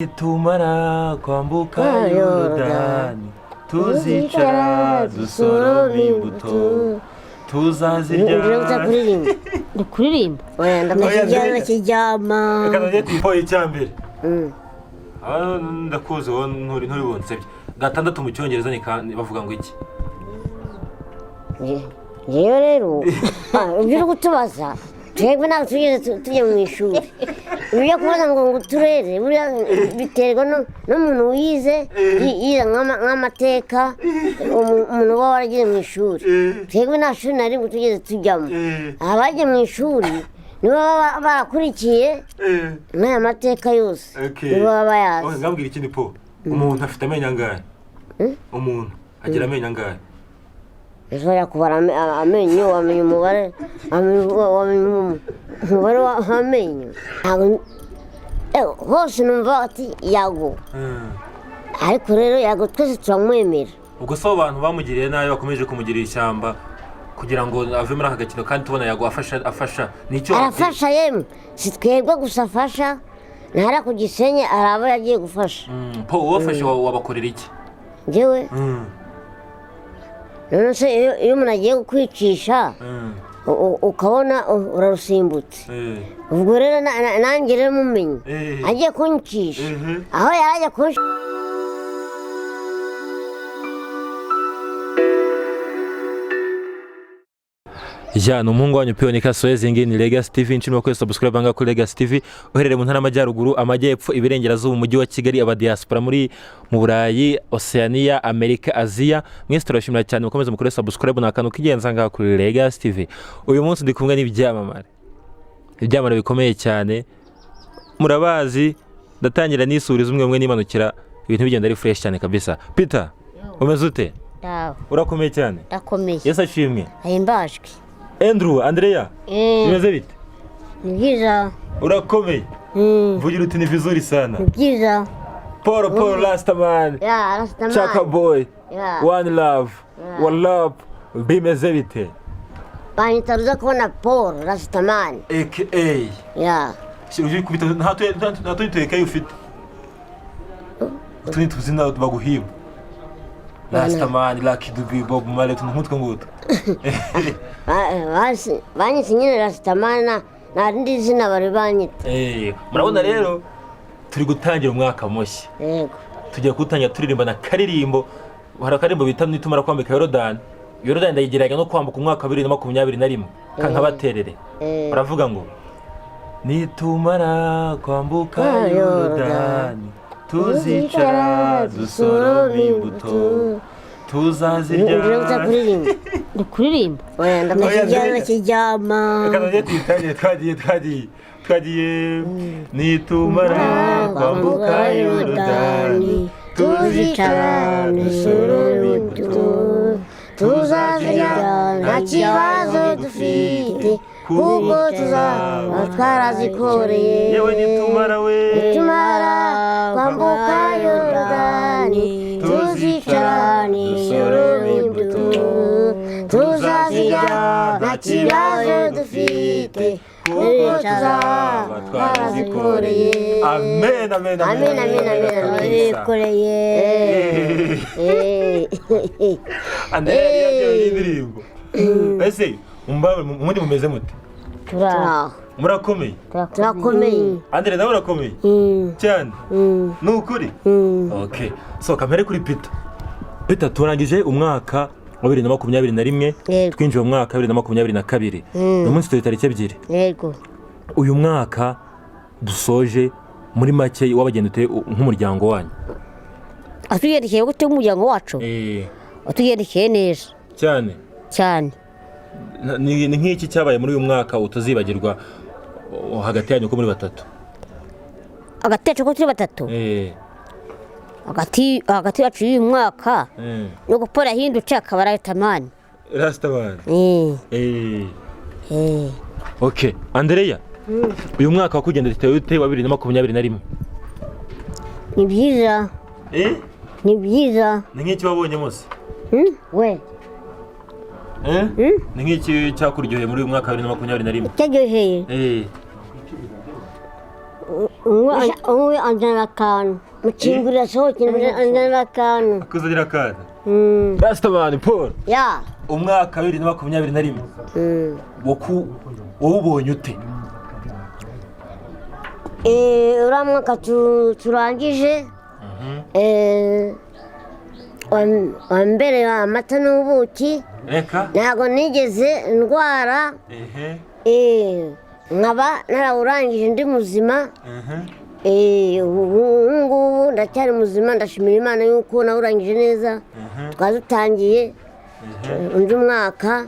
Nitumara kwambuka Yorodani, tuzicara dusorome imbuto tuzazirya. Ngira kuririmba. Ndi kuririmba. Oya, ndakijyana kijyama. Reka tujye tuyipoye icyambere. Ah, ndakuzi wowe, nturi bunsebye. Gatandatu mu Cyongereza ni bavuga ngo iki? Ngewe rero, ibyo uri kutubaza, twebwe ntabwo tugeze tujya mu ishuri. Ibyo kubaza ngo uturere, buriya biterwa n'umuntu wize, yize nk'amateka, umuntu uba waragiye mu ishuri. Twebwe nta shuri na rimwe tugeze tujyamo. Abagiye mu ishuri nibo baba barakurikiye n'aya mateka yose, nibo baba bayazi. Ngambwira ikindi po, umuntu afite amenyo angahe? Umuntu agira amenyo angahe? Ushobora kubara amenyo, wamenya umubare, wamenya umubare w'amenyo? Ntabwo hose numva ati Yago. Ariko rero Yago twese turamwemera. Ubwo se abo bantu bamugiriye nabi, bakomeje kumugirira ishyamba kugira ngo ave muri aka gakino, kandi tubona Yago afasha, nicyo? Arafasha yemwe, si twebwe gusa afasha, ntara ku Gisenyi hari abo yagiye gufasha. Po, uwafashe wabakorera iki? Njyewe none se iyo umuntu agiye kukwicisha, ukabona urarusimbutse, ubwo rero nanjye rero mumenye agiye kunyicisha, aho yari ajya kunyicisha. Ya, ni umuhungu wanyu Piyonika Soezi, ngiyi ni Legacy TV. Nshimira ko subscribe ngaha kuri Legacy TV, uherereye mu ntara y'Amajyaruguru, Amajyepfo, Iburengerazuba, Umujyi wa Kigali, abadiaspora muri mu Burayi, Oceania, Amerika, Aziya, mwese turabashimira cyane. Mukomeze mukore subscribe, ni akantu k'ingenzi ngaha kuri Legacy TV. Uyu munsi ndi kumwe n'ibyamamare, ibyamamare bikomeye cyane, murabazi. Ndatangira nisuriza umwe umwe nimanukira, ibintu bigenda ari fresh cyane kabisa. Peter, umeze ute? Ndaho. Urakomeye cyane? Ndakomeye. Yesu ashimwe. Ahimbajwe. Andrew, Andrea, bimeze bite? Ni byiza. Urakomeye? Vugira uti ni vizuri sana. Ni byiza. Paul, Paul Rastaman. Ya, Rastaman. Chaka Boy. Ya. One love. One love, bimeze bite? Banyita ruza kubona Paul Rastaman. Aka Ya. ujye kubita, nta tundi tuyekaye ufite, utundi tuzina baguhimba, Rastaman, Lucky Dube, Bob Marley, utuntu nk'utwo ngutwo. Banyise nyine Rastaman, nta rindi zina bari banyita. Murabona rero turi gutangira umwaka mushya. Yego. Tugiye kuwutangira turirimba na karirimbo. Hari akaririmbo bita "Nitumara kwambika Yorodani". Yorodani ndayigereranya no kwambuka umwaka wa 2021. Kankabaterere. Baravuga ngo nitumara kwambuka Yorodani, tuzicara dusorome imbuto tuzazirya. Ngira kuririmba. Ndi kuririmba. Oya, ndakijyana kijyama. Reka tujye tuyitangire. Twagiye. Nitumara kwambuka Yorodani, tuzicara dusorome imbuto tuzazirya nta kibazo dufite, kuko tuzaba twarazikoreye. Yewe, nitumara we. Nitumara kwambuka Yorodani, tuzicara dusorome imbuto tuzazirya nta kibazo dufite, kuko tuzaba twarazikoreye. Amen, amen. Amen, amen, amen, amen. Bikoreye. Andrea yari yaryohewe n'indirimbo. Ese ubundi mumeze mute? Turaho. Murakomeye? Turakomeye. Andrea, nawe urakomeye cyane, ni ukuri. Okay, so kamere kuri Peter. Peter, turangije umwaka wa 2021. Yego. Twinjiye mu mwaka wa 2022. Uyu munsi turi tariki 2. Yego. Uyu mwaka dusoje, muri make wabagenda ute nk'umuryango wanyu? Atugendekeye gute umuryango wacu? Atugendekeye neza. Cyane? Cyane. Ni nk'iki cyabaye muri uyu mwaka utazibagirwa, hagati yanyu uko muri batatu? Agateco ko turi batatu, hagati yacu y'uyu mwaka, ni uko yahindutse akaba Rastaman. Rastaman. Okay, Andrea, uyu mwaka wakugendekeye ute wa 2021? Ni byiza. Ni byiza. Ni nk'iki wabonye mose? We. Ni nk'iki cyakuryoheye muri uyu mwaka wa 2021? Cyaryoheye. Umwe anzanira akantu. Mukingurira asohoke. Anzanira akantu. Akuzanira akantu. Rastaman Paul, Ya. Umwaka wa 2021 wawubonye ute? Uriya mwaka turangije, wambereye amata n'ubuki. Reka. Ntabwo nigeze ndwara. Nkaba narawurangije ndi muzima. Ubu ngubu ndacyari muzima, ndashimira Imana yuko nawurangije neza. Twari dutangiye undi mwaka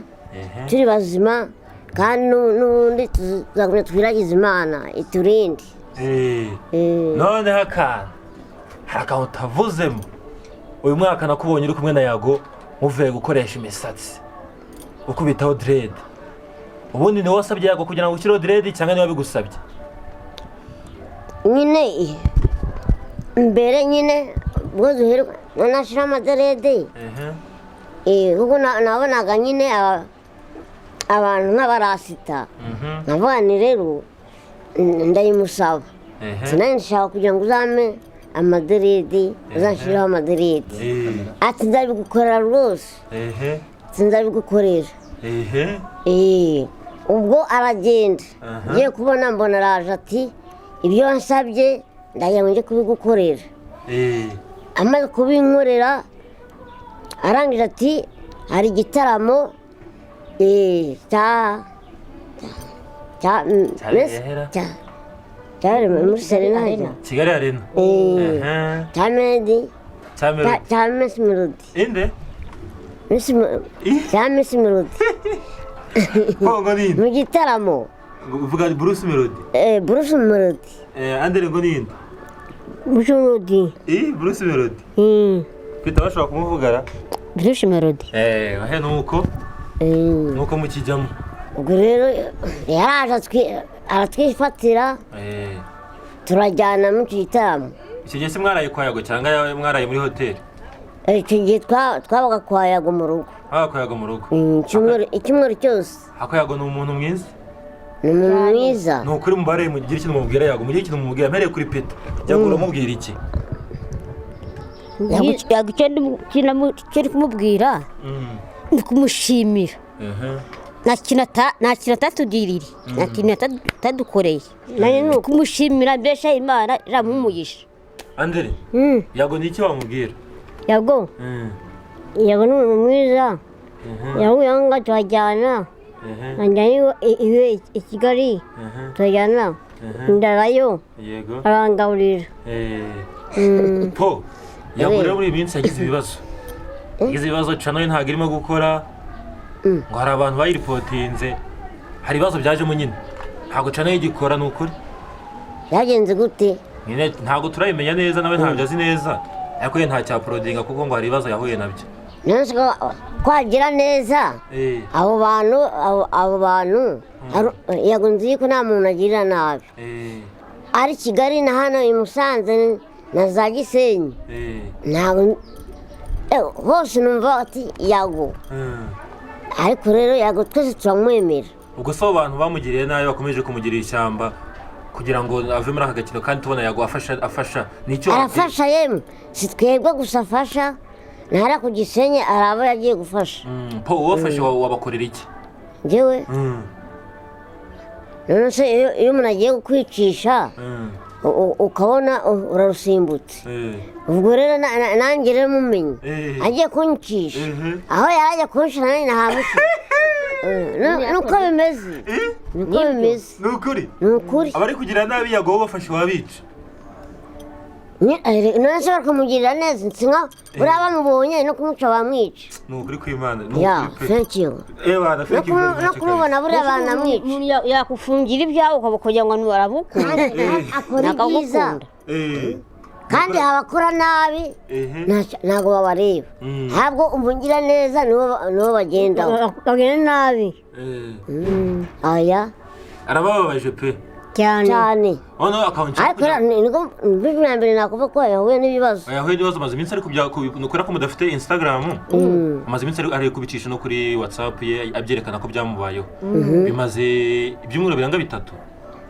turi bazima, kandi n'ubundi tuzakomeza twiragize Imana iturinde. Noneho akantu, hari akantu utavuzemo. Uyu mwaka nakubonye uri kumwe na Yago, muvuye gukoresha imisatsi, ukubitaho dread. Ubundi niwe wasabye Yago kugira ngo ushyireho dread, cyangwa niwe wabigusabye? Nyine mbere nyine ubwo duheruka nashyiraho amadread, kuko nabonaga nyine abantu nk'abarasita, nkavuga ni rero ndayimusaba, sinari nshaka kugira ngo uzampe amadread, uzanshyirireho amadread. Ati: "Nzabigukorera rwose." "Sinzabigukorera." Ubwo aragenda. Ngiye kubona mbona araje, ati: "Ibyo wansabye ndagira ngo njye kubigukorera." Amaze kubinkorera, arangije ati: "Hari igitaramo cya Cyabereye hera? Cyabereye muri Serena." Arena. Kigali Arena. Cya Meddy. Cya Melody. Cya Miss Melody. Inde? Cya Miss Melody. Kongo ninde? Mu gitaramo. Uvuga Bruce Melody. Bruce Melody. Andere ngo ninde? Bruce Melody. Bruce Melody. Peter bashobora kumuvugara. Bruce Melody. Ahe nuko nuko mukijyamo. Ubwo rero yaraje aratwifatira, turajyana muri icyo gitaramo. Icyo gihe se mwaraye kwa Yago cyangwa mwaraye muri hoteli? Icyo gihe twabaga kwa Yago mu rugo. Habaga kwa Yago mu rugo. Icyumweru cyose. Ako Yago ni umuntu mwiza. Ni umuntu mwiza. Ni ukuri mubare mugire ikintu mubwira Yago, mugire ikintu mumubwira mpereye kuri Peter. Yago uramubwira iki? Yago icyo icyo ndi kumubwira ni kumushimira. Nta kintu atatugirira, nta kintu atadukoreye. Nanjye ni uko. Kumushimira mbese, Imana iramuha. Andere, Yago ni iki wamubwira? Yago, Yago ni umuntu mwiza. Yago yanga turajyana, njyana iwe i Kigali, turajyana, ndarayo, arangaburira. Po Yago rero muri iyi minsi yagize ibibazo. Yagize ibibazo, channel ye ntabwo irimo gukora. Ngo hari abantu bayiripotinze. Hari ibibazo byajemo nyine. Ntabwo channel ye igikora, ni ukuri. Byagenze gute? Nyine ntabwo turabimenya neza, nawe ntabyo azi neza. Ariko ye ntacyauploadinga kuko ngo hari ibibazo yahuye nabyo. Nonese ko kwagira neza, abo bantu, abo bantu, Yego nzi yuko nta muntu agirira nabi. Ari Kigali na hano i Musanze na za Gisenyi, ntabwo hose numva ati Yago. Ariko rero Yago twese turamwemera. Ubwo se abo bantu bamugiriye nabi, bakomeje kumugirira ishyamba kugira ngo ave muri aka gakino, kandi tubona Yago afasha, afasha, nicyo? Arafasha yemwe, si twebwe gusa afasha, ntara ku Gisenyi hari abo yagiye gufasha. Po ubafashe wabakorera iki? Njyewe, none se iyo umuntu agiye kukwicisha, ukabona urarusimbutse, ubwo rero nanjye rero mumenye agiye kunyicisha, aho yari agiye kunshira nanjye nahamushyira. Nuko bimeze, niko bimeze. Ni ukuri. Ni ukuri. Abari kugira nabi Yago, bafashe wabica? None se bari kumugirira neza? Si nka buriya bamubonye no kumwica bamwica. Ni ukuri kw'Imana, ni Ya. ukuri pe. Thank you. Ewana, No thank you very no much. kumubona buriya banamwica. Umuntu yakufungira ibyawe kugira ngo arabukunda. Kandi akora ibyiza. Ntakagukunda. Kandi abakora nabi ntabwo babareba, ntabwo umugira neza nibo bagendaho. Bagenda nabi. Aya. Arabababaje pe. Cyane. Cyane. Noneho akawunca. Ariko rero niko bwa mbere nakuvuga ko yahuye n'ibibazo. Yahuye n'ibibazo, amaze iminsi ari kubya ni ukubera ko mudafite Instagram. Amaze iminsi ari kubicisha no kuri WhatsApp ye, abyerekana ko byamubayeho, bimaze ibyumweru birenga 3.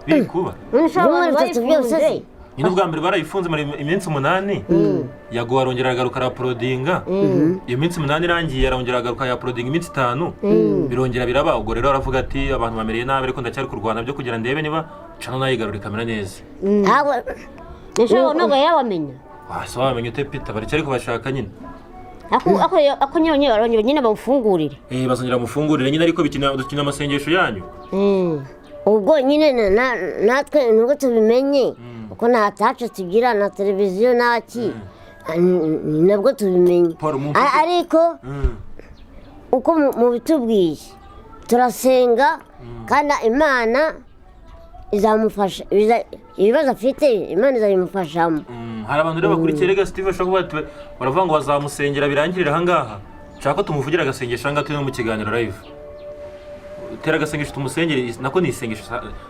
Biri kuba. None se abantu Ibyumweru 3 byose bayifunze? se? Nyine ubwa mbere barayifunze mara iminsi 8, Yago arongera aragaruka arauploadinga. Iyo minsi 8 irangiye, arongera aragaruka yauploadinga iminsi 5, birongera biraba. Ubwo rero aravuga ati: "Abantu bamereye nabi, ariko ndacyari kurwana byo kugira ndebe niba channel nayigarura ikamera neza." Ntabwo. Ese ntabwo yabamenya? Wase wamenya ute, Peter? Baracyari kubashaka nyine. Ako nyine barongera nyine bawufungurire. Eh, bazongera mufungurire nyine, ariko bikina dukina amasengesho yanyu. Ubwo nyine natwe nubwo tubimenye, kuko nta tace tugira na televiziyo ntaki, ni nabwo tubimenye. Paul, Ariko uko mubitubwiye, turasenga kandi Imana izamufasha. Ibibazo afite Imana izabimufashamo. Hari abantu rero bakurikiye Legacy TV bashobora kuba baravuga ngo bazamusengera birangirire ahangaha. Nshaka ko tumuvugira agasengesho ahangaha turi no mu kiganiro live. Tera agasengesho tumusengere. Nako ni isengesho,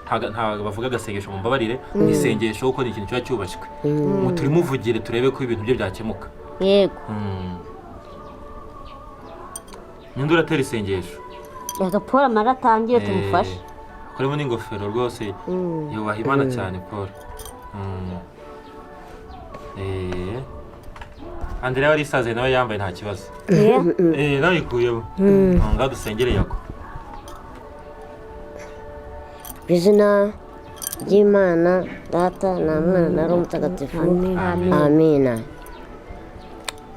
ntago bavuga agasengesho, mumbabarire, ni isengesho kuko ni ikintu kiba cyubashywe. Mu turimuvugire turebe ko ibintu bye byakemuka. Yego. Ninde uratera isengesho? Reka Paul amara atangire tumufashe. Akoremo n'ingofero rwose, yubaha Imana cyane Paul. Andrea wari isaziye nawe yambaye nta kibazo. Nawe yikuyemo. Ngaho dusengere Yago. Ku izina ry'Imana Data na Mwana na Roho Mutagatifu, amina.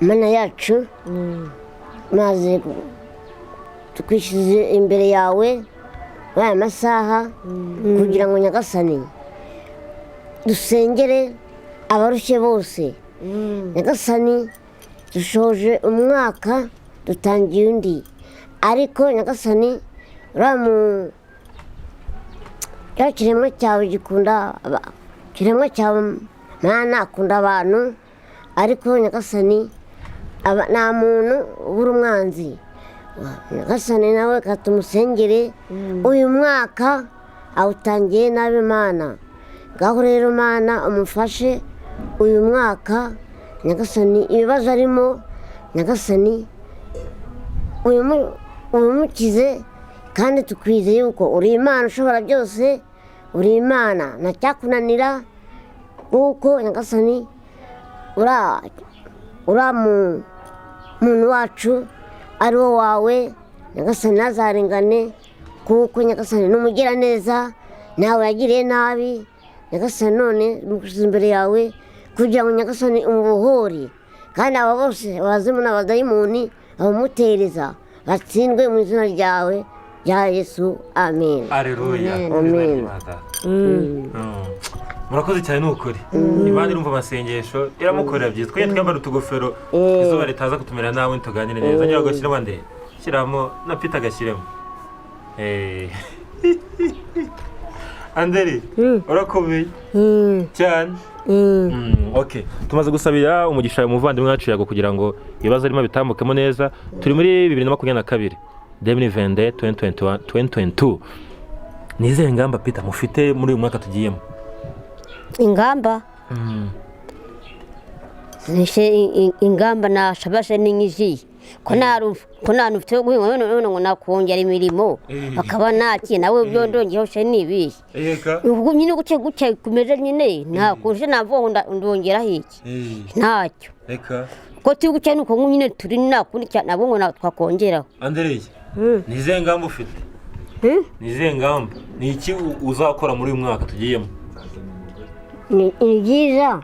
Mana yacu, maze twishyize imbere yawe muri aya masaha kugira ngo Nyagasani dusengere abarushye bose. Nyagasani, dushoje umwaka, dutangiye undi, ariko Nyagasani, uriya mu cya kiremwa cyawe gikunda kiremwa cyawe Mana akunda abantu, ariko Nyagasani, nta muntu ubura umwanzi. Nyagasani, nawe katumusengere, uyu mwaka awutangiye nabi Mana. Ngaho rero Mana, umufashe uyu mwaka Nyagasani, ibibazo arimo Nyagasani ubumukize, kandi tukwizeye yuko uri Imana ushobora byose, uri Imana ntacyakunanira, kuko Nyagasani uriya muntu wacu ari wo wawe Nyagasani, ntazarengane, kuko Nyagasani ni umugiraneza, ntawe yagiriye nabi. Nyagasani, none mugushyize imbere yawe kugira ngo Nyagasani umubohore, kandi aba bose abazimu n'abadayimoni abamutereza batsindwe mu izina ryawe rya Yesu, amen. Aleluya. Amen. Murakoze cyane, ni ukuri Imana irumva amasengesho, iramukorera byiza. Twajya twambara utugofero izuba ritaza kutumera nawe, tuganire neza. Niba agashyiramo nde, shyiramo na Peter agashyiremo. Anderi, urakomeye cyane. Okay, tumaze gusabira umugisha umuvandimwe wacu Yago kugira ngo ibibazo arimo bitambukemo neza. Turi muri 2022, 2022, 2021, 2022. Ni izihe ngamba, Peter, mufite muri uyu mwaka tugiyemo? Ingamba Nishe ingamba nashabashe ni nk'izihe ko nta ufite wo guhinga, none ngo nakongera imirimo akaba naki nawe byo ndongeyeho se ni ibihe? Eka. Ubwo nyine guke guke kumeze nyine nta kuje navuga ngo ndongeraho iki, ntacyo. Eka. Ko turi guke nuko nyine turi nta kundi nabwo ngo twakongeraho. Andereye, ni izihe ngamba ufite? Ni izihe ngamba, ni iki uzakora muri uyu mwaka tugiyemo? Ni byiza.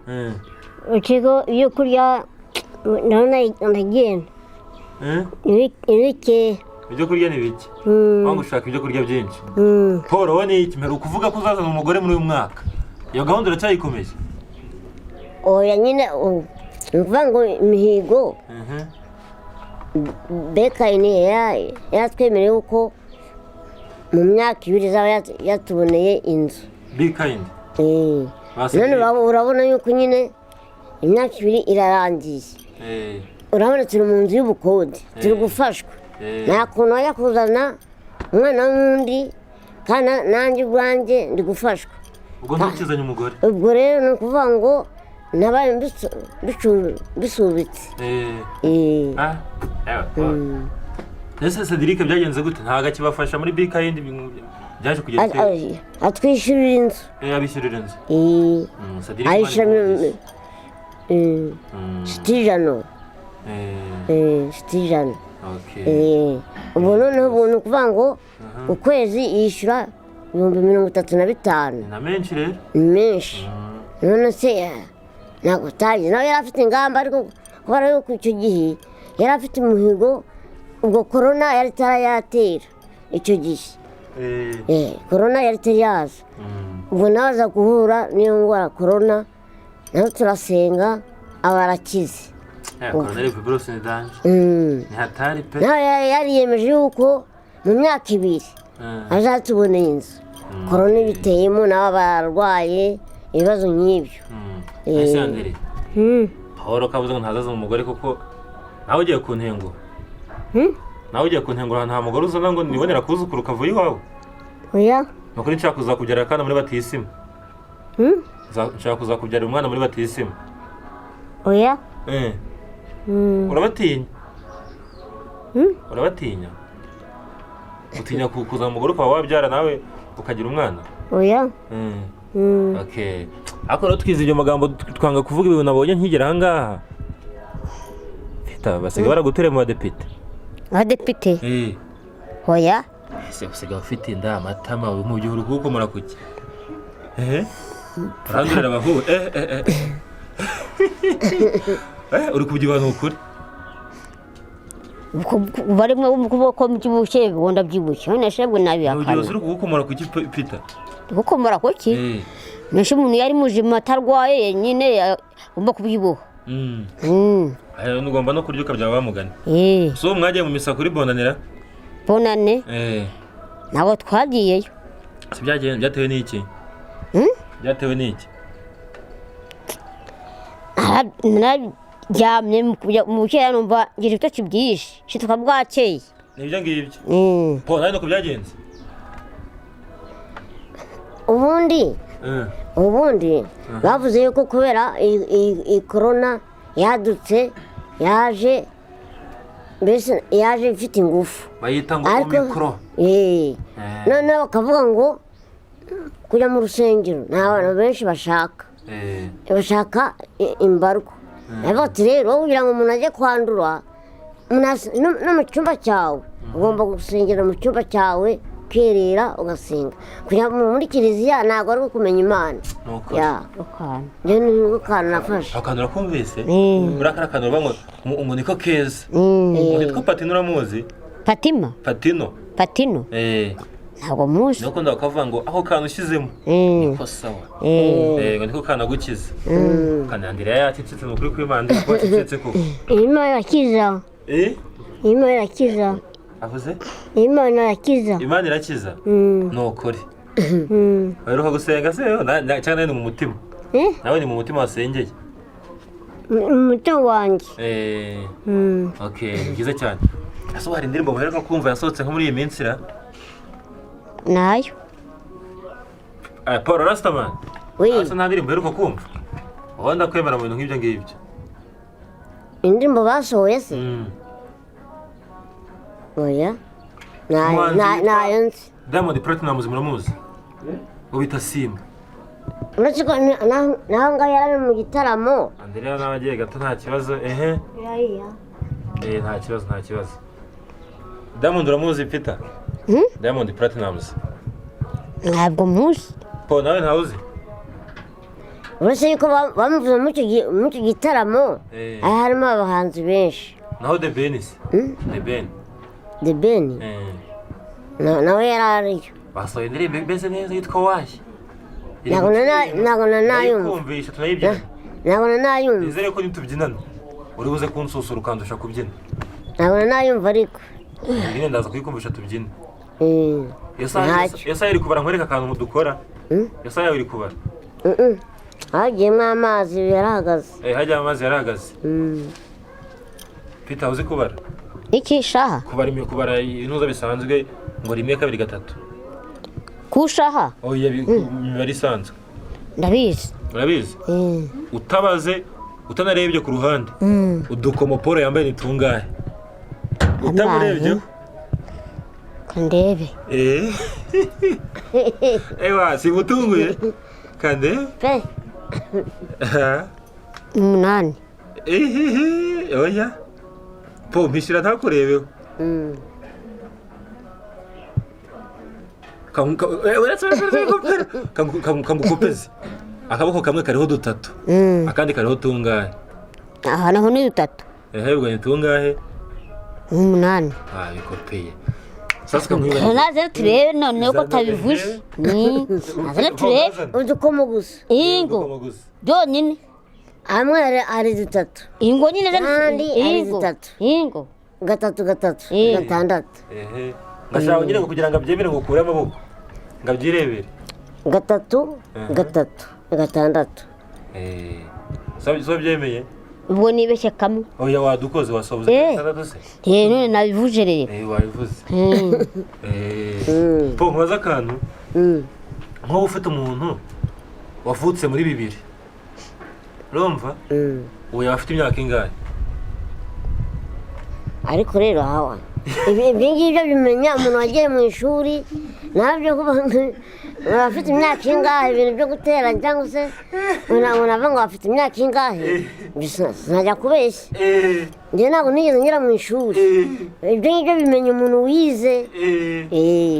Ikigo ibyo kurya ndabona ndagenda. Ni bike. Ibyo kurya ni bike, wanga ushaka ibyo kurya byinshi. Paul, wowe ni iki? Mperuka uvuga ko uzazana umugore muri uyu mwaka, iyo gahunda uracyayikomeje? Oya nyine, ni ukuvuga ngo imihigo bekayini yaratwemereye yuko mu myaka 2 izaba yatuboneye inzu. Be kind. Basigaye. None urabona yuko nyine imyaka 2 irarangiye. Urabona turi mu nzu y'ubukode, turi gufashwa. Nta kuntu wajya kuzana umwana w'undi kandi nanjye ubwanjye ndi gufashwa. Ubwo ntukizanye umugore. Ubwo rero ni ukuvuga ngo nabaye mbisubitse. Ah, ewe, Paul. Ese Cedric byagenze gute, ntabwo akibafasha muri Be Kind? Byaje kugera ute? Atwishyurira inzu. Abishyurira inzu. Eh, Sadiri ayishyura Imana imuhe. Sitijano. Sitijano. Okay. Ubu noneho ubu ni ukuvuga ngo ukwezi yishyura 35,000. Ni na menshi rero. Ni menshi. None se ntabwo utagize, nawe yari afite ingamba, ariko kubera yuko icyo gihe yari afite umuhigo, ubwo korona yari itarayatera icyo gihe. Korona yari itari yaza. Ubwo nawe aza guhura n'iyo ndwara korona, nawe turasenga aba arakize. Korona virusi ni danger. Ni hatari pe. Nawe yariyemeje yuko mu myaka 2 azatuboneye inzu. Korona ibiteyemo, nawe aba arwaye ibibazo nk'ibyo. Ese Andere, Paul kabuze ngo ntazaza umugore kuko nawe ugiye kuntengura. Nawe ugiye kuntengura, nta mugore uzana ngo nibonera kuzukuru kavuye iwawe. Oya. Nukuri nshaka kuzakubyarira akana muri batisimu. Nshaka kuzakubyarira umwana muri batisimu. Oya. Urabatinya? Urabatinya? Utinya kuzana umugore ukaba wabyara nawe ukagira umwana? Oya. Okay. Ariko rero twize ibyo magambo, twanga kuvuga ibintu nabonye nkigera aha ngaha. Fita basigaye baragutere mu badepite. Abadepite? Oya. Ese usigaye ufite inda, amatama, mu gihe uri kuwukomora kuki? Urandurira abahu. Uri kubyibuha ni ukuri. Barimo kuboko mbyibushye, ubwo ndabyibushye none se bwo Mu gihe nabihakana. uri kuwukomora kuki, Peter? Gukomora kuki? Mbese umuntu yari muzima atarwaye nyine agomba kubyibuha. Aya, ugomba no kurya ukabyaba bamugana. So mwagiye mu misa kuri bonanira? Bonane. Ntabwo twagiyeyo. Se byagiye byatewe n'iki? Byatewe n'iki? Nararyamye mu bukera numva ngira ibitotsi byinshi, shituka bwakeye. Nibyo ngibyo. Po nawe nuko byagenze? Ubundi ubundi bavuze yuko kubera iyi korona yadutse, yaje mbese yaje ifite ingufu. Bayita ngo Ariko Omicron. Noneho bakavuga ngo kujya mu rusengero nta bantu benshi bashaka. Bashaka imbarwa. Aravuga ati rero kugira ngo umuntu ajye kwandura, no mu cyumba cyawe ugomba gusengera mu cyumba cyawe, ukirira ugasenga. Kujya muri kiliziya ntabwo ari ukumenya Imana. Nuko. Ya. Akantu. Njye ni kantu nafashe. Akantu urakumvise? Uriya kariya kantu bavuga ngo niko keza. Ngo nitwa Patino, uramuzi? Fatima? Patino. Patino? Ntabwo muzi. Niko ndakavuga ngo ako kantu ushyizemo niko sawa. Ngo niko kanagukiza. Kandi Andrea yacecetse, ni ukuri kw'Imana ko acecetse koko. Imana irakiza. Imana irakiza. Avuze? Imana irakiza. Imana irakiza? Ni ukuri. Uheruka gusenga se cyangwa nawe ni mu mutima? Nawe ni mu mutima wasengeye? Umutima wanjye. Okay, ni byiza cyane. Ese hari indirimbo muheruka kumva yasohotse nko muri iyi minsi ra? Nayo. Paul Rastaman. Oui. Asa nta ndirimbo uheruka kumva? Wowe ndakwemera mu bintu nk'ibyo ngibyo. Indirimbo basohoye se? Oya. Umuhanzi witwa Nayo nzi. Diamond Platnumz muramuzi? Uwo bita Simba. Uretse ko naho ngaho yari ari mu gitaramo. Andrea nawe agiye gato nta kibazo, ehe. Nta kibazo, nta kibazo. Diamond uramuzi, Peter? Diamond Platnumz. Ntabwo muzi. Paul nawe ntawuzi? Uretse yuko bamuvuze muri icyo gitaramo, hari harimo abahanzi benshi. Naho The Ben se? The Ben. The Ben nawe yari ariyo. Basohoye indirimbo imeze neza yitwa Wayi. Ntabwo nayumva. Kumvisha tunayibyina. Ntabwo nayumva. Nizere ko nitubyinana uri buze kunsusura ukandusha kubyina. Ntabwo nayumva ariko. Nyine ndaza kuyikumvisha tubyine. Iyo Ntacyo. saha iri kubara, nkwereka akantu dukora. Iyo saha yawe iri kubara. Hagiyemo amazi yarahagaze. Hajyamo amazi yarahagaze. Peter, uzi kubara? Iki shaha? Kubara kubara intuza bisanzwe ngo 1 2 3. Kushaha? Oya, imibare isanzwe. Ndabizi. Urabizi? Utabaze, utanarebye ku ruhande. Udukomo Paul yambaye ni tungahe? Utamurebye? Kandebe. Eh. Ewa, simutunguye. Kande. Pe. 8. Ehehe, oya. Po, mpishira ntakurebeho. Kangukopeze. Akaboko kamwe kariho dutatu. Akandi kariho tungahe? Aha naho ni dutatu. Ehe, ubwo ni tungahe? 8. Ah, bikopeye. Sasa kamwiba. Naze turebe noneho ko atabivuje. Naze turebe. Udukomo gusa. Ingo byonyine. Hamwe hari dutatu. Ingo nyine. Ahandi hari dutatu. Ingo. Gatatu gatatu. 6. Ehe. Ngashaka nyine ngo kugira ngo abyemere ngo ukure amaboko. Ngo abyirebere. 3 3 6. Eh. So byemeye? Ubwo nibeshye kamwe. Oya, wadukoze wasobuze 6 se. Eh, none nabivuje rero. Eh, wabivuze. Eh. Po, nkubaza akantu. Nk'ubu ufite umuntu wavutse muri 2000. Urumva? Ubu yaba afite imyaka ingahe? Ariko rero hawa ibyo ngibyo bimenya umuntu wagiye mu ishuri, nabyo kuba afite imyaka ingahe, ibintu byo gutera cyangwa se umuntu avuga ngo afite imyaka ingahe, sinajya kubeshya. Njye ntabwo nigeze ngera mu ishuri. Ibyo ngibyo bimenya umuntu wize.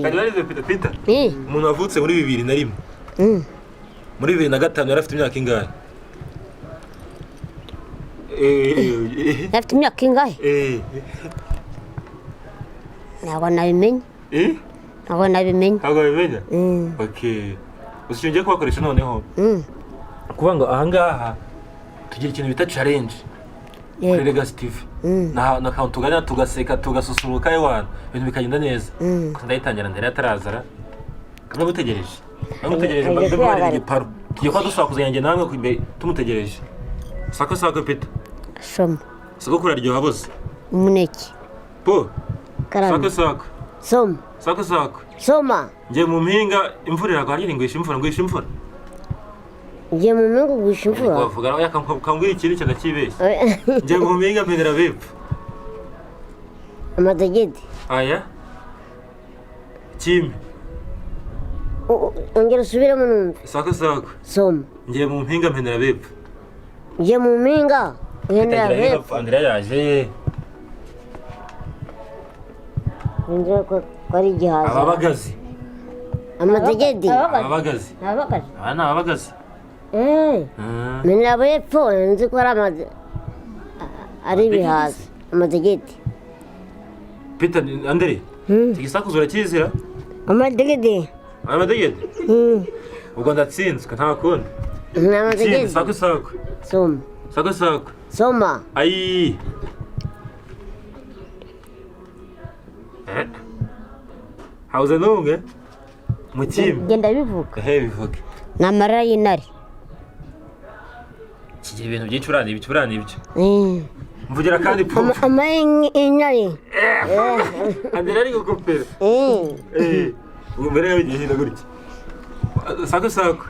Kandi warize Peter Peter? Umuntu wavutse muri 2001. Muri 2005 yari afite imyaka ingahe? Afite imyaka ingahe? Ntabwo nabimenye. Ntabwo nabimenye. Ntabwo wabimenya? Okay. Gusa icyo ngiye kubakoresha noneho. Kuvuga ngo aha ngaha tugira ikintu bita challenge. Kuri Legacy TV. Na akantu tuganira tugaseka tugasusuruka ewana, ibintu bikagenda neza. Gusa ndayitangira ndari atarazara. Kamwe mutegereje. Bamutegereje mba mbarira igiparu. Tugiye kuba dusaba kuzanjye namwe imbere tumutegereje. Sako sako Peter. Soma. Sako kuraryoha bose. Umuneke. Po. Karame. Sako sako. Soma. Sako sako. Soma. Ngiye mu mpinga imvura iragwa nyine ngwisha imvura ngwisha imvura. Ngiye mu mpinga ugwisha imvura. Wavuga oya kambwira ikintu cyane kibeshye. Ngiye mu mpinga mpenera bepfo. Amadegede. Aya. Kimi. Ongera usubiremo numve. Sako sako. Soma. Ngiye mu mpinga mpenera bepfo. Ngiye mu mpinga uhendera hepfo. Andrea yaje. Ngira ko ari igihaza. Ababagazi. Amadegede. Ababagazi. Ababagazi. Aba ni ababagazi. Mpenera hepfo nzi ko ari ibihaza. Amadegede. Peter Andre. Igisakuzo urakizira? Amadegede. Amadegede? Ubwo ndatsinzwe nta kundi. Ni amadegede. Sako sako. Soma. Sako sako. Soma. Ayi. Hauze n'umwe? Mu kimi. Genda bivuga. Ehe bivuge. Ni amarira y'intare. Kigira ibintu byinshi urana ibyo urana ibyo. Mvugira kandi pumpe. Amarira y'intare. Andrea ari gukopera. Ubwo mbere yabigiye gutya. Sako sako.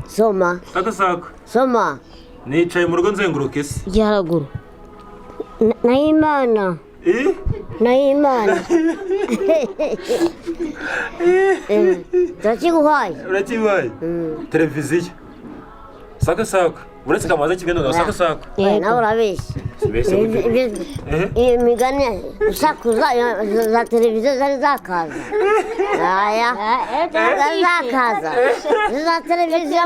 Soma. Sako sako. Soma. Nicaye mu rugo nzenguruka isi. Igiharaguru. Nahimana. Nahimana. Turakiguhaye. Urakiguhaye? Televiziyo. Sako sako. Uretse kamaze kimwe none sako sako. Nawe urabeshya. Iyo migani usakuza za televiziyo zari zakaza. Aya. Zari zakaza. Za televiziyo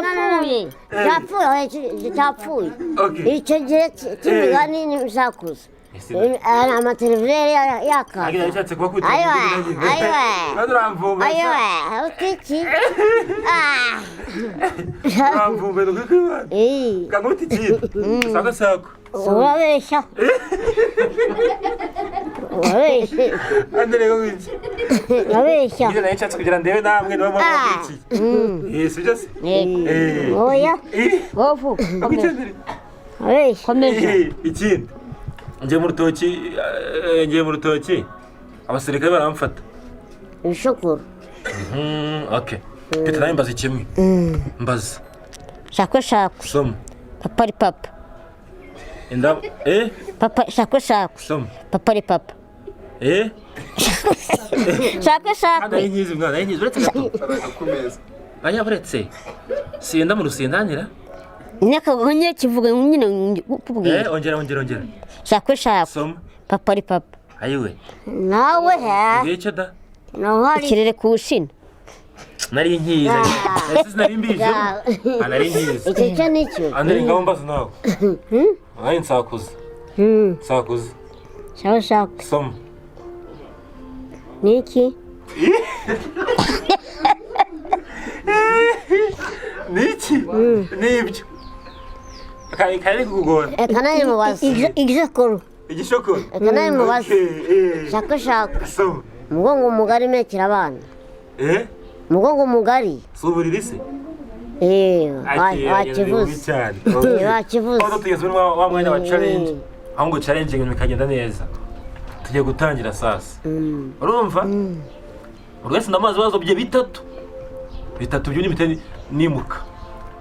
cyapfuye. Cyapfuye. Icyo gihe cy'imigani n'ibisakuzo. Amateleviziyo yari yakaza. Ayiwe. Ayiwe. Ayiwe. Utiki. Uramvumbuye ntukwibana. Kanguti ikintu. Sako sako. Urabeshya. Urabeshya. Andere ko ngiki. Urabeshya. Nyine nari nshatse kugira ndebe namwe niba mubakurikiye. Sibyo se? Oya. Wovu. Urabeshya. Komeza. Ikindi. Ngiye mu rutoki, ngiye mu rutoki. Abasirikare baramfata. Ibishokoro. Okay. Peter nawe mbaza kimwe. Mbaza. Shakwe shakwe. Soma. Papa ari papa. Inda Papa shakwe shakwe. Soma. Papa ari papa. Eh. Shakwe shakwe. Nari nkizi mwana, nari nkizi, uretse gato. Araka ku meza. Aya, uretse sinda mu rusindanira. Nyine kivuga nyine kukubwira. Eh, ongera, ongera, ongera. Shakwe shakwe. Soma. Papa ari papa. Ayiwe. Nawe he. Ngicyo da. Nawe. Ikirere ku shina. Nari nkizi. Ese nari mbizi? Ah, nari nkizi. Icyo cyo nicyo. Anderi, ngaho mbaza nawe. Nawe nsakuza. Nsakuza. Shakwe shakwe. Soma. Ni iki? Niki? Nibyo. Kari kari kukugora. Reka nawe mubaze. Igishokoro. Igishokoro. Reka nawe mubaze. Okay, eh. Shakwe shakwe. Soma. Umugongo mugari mekera abana. Eh? Umugongo mugari. Si uburiri se? Eh, Ati, wakivuze. cyane. Eh, wakivuze. Aho tugeze muri wa mwanya wa challenge. Aho ngo challenge ibintu bikagenda neza. Tugiye gutangira sasa. Urumva? Buri wese ndamazi ibibazo bye bitatu. Bitatu byo nimite nimuka.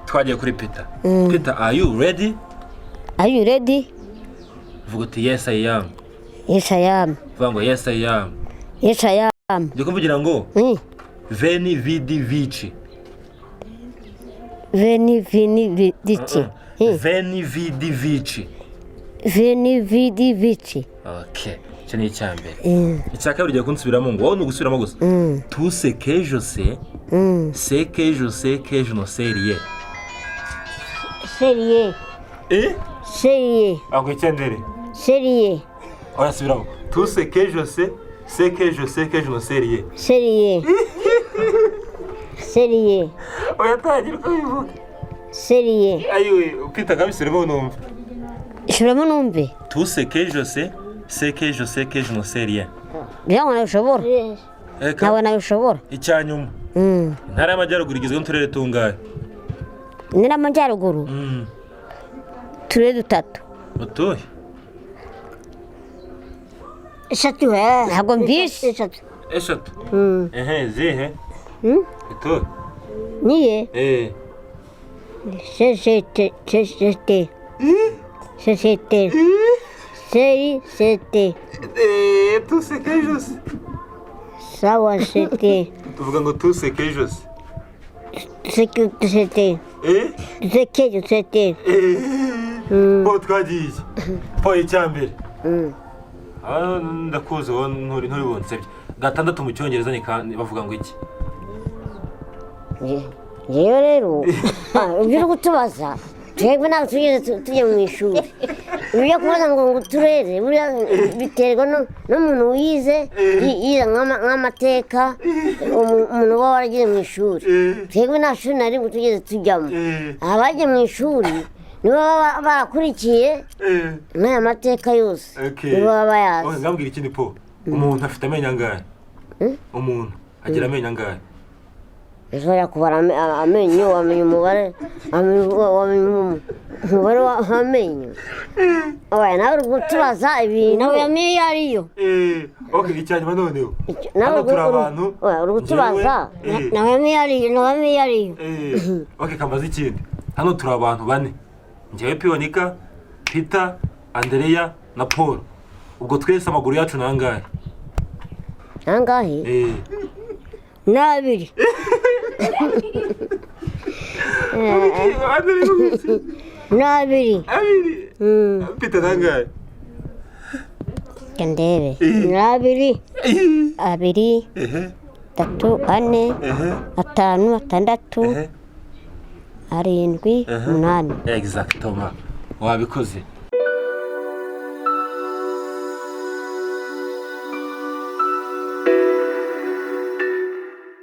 Twagiye kuri Peter. Peter, are you ready? Are you ready? Vuga uti "Yes, I am." Yes, I am. Vuga ngo "Yes, I am." Yes, I am. Ndi kuvugira ngo veni vidi vici. Veni vini vici. Veni vidi vici. Veni vidi vici. Okay. Icyo ni icya mbere. Icya kabiri ugiye kunsubiramo ngo wowe ni ugusubiramo gusa. Tu sais que je sais, c'est que je sais que je ne sais rien. Seriye. Eh? Seriye. Ako icyendere. Seriye. Oya, subiramo. Tu sais que je sais, c'est que je sais que je ne sais rien. Seriye. Seriye. Oya, tangira uko bivuga. Seriye. Ayiwe, Peter, kabisubiremo numva. Shiramo numve. Tu sais que je sais, c'est que je sais que je ne sais rien. Ntabwo nabishobora. Eka, Ntabwo nabishobora. icya nyuma. Intara y'Amajyaruguru igizwe n'uturere tungahe? Intara y'Amajyaruguru, turere dutatu. Utuhe? Eshatu he. Ntabwo mbyishe. Eshatu. Eshatu. Ehe, zihe? Utuhe? Niye. Eh. C C T C C T. C C T. C I C T. Eh, tu sais que je sais. Sawa C T. Tuvuga ngo tu sais que je sais. C Q C T. Eh? C K C T. Eh. Po twagiye. Po icya mbere. Ah, ndakuzi wowe, nturi bunsebye. Gatandatu mu Cyongereza ni bavuga ngo iki? Ngewe rero, ibyo uri kutubaza twebwe ntabwo tugeze tujya mu ishuri. Ibyo kubaza ngo uturere buriya biterwa n'umuntu wize, yize nk'amateka, umuntu uba waragiye mu ishuri. Twebwe nta shuri na rimwe tugeze tujyamo. Abagiye mu ishuri nibo baba barakurikiye n'aya mateka yose, nibo baba bayazi. Oh, ngambwira ikindi po. Umuntu afite amenyo angahe? Umuntu agira amenyo angahe? Ushobora kubara amenyo, wamenya umubare, wamenya umubare w'amenyo? Oya, nawe uri kutubaza ibintu. Nawe yamenye iyo ariyo. Eh, okay, icya nyuma noneho. Nawe Hano turi abantu. Oya, uri kutubaza. Nawe yamenye iyo ariyo, nawe yamenye iyo ariyo. Okay, kambaza ikindi. Hano turi abantu bane. Njyewe Pionika, Peter, Andrea na Paul. Ubwo twese amaguru yacu ni angahe? Angahe? Eh. Ni abiri. Ni abiri. Abiri. Peter nangahe? Reka ndebe. Ni abiri. Abiri. Atatu, ane, atanu, atandatu, arindwi, umunani. Exactement. Wabikoze.